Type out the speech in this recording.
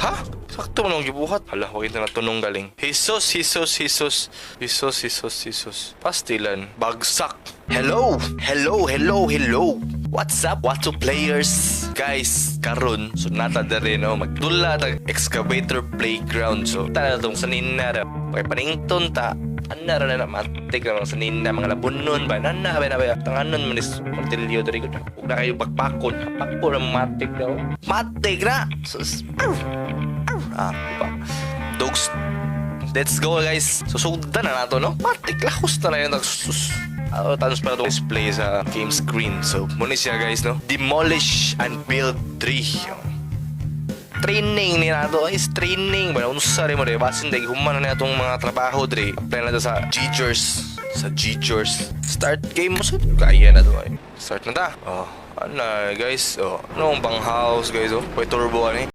Ha? Sakto man ang gibuhat. Hala, wag na tunong galing. Jesus, Jesus, Jesus. Jesus, Jesus, Jesus. Pastilan. Bagsak. Hello! Hello, hello, hello! What's up, what's up, players? Guys, karon so nata dere, no, magdula tag excavator playground. So, tara tong sanina ra. Kay panington ta, ana ra na matik na mga sanina, mga labunon ba, nana ba na ba, tanganon man is martilyo diri ko. Ug na kayo bakbakon, bakko na matik daw. Matik na! Sus. Ah, pa. Dogs. Let's go, guys. Susugdan na nato, no? Matik lahos na na yun. Sus. Tapos pa itong display sa game screen. So, muna siya, guys, no? Demolish and Build 3. Training ni nato is training ba, unsa rin mo de basin day human na atong mga trabaho dre, apply na to sa Ggers, sa Ggers. Start game mo sa kaya na to ay start na ta. Oh, ano guys, oh, ano ang bang house, guys, oh, may turbo ani.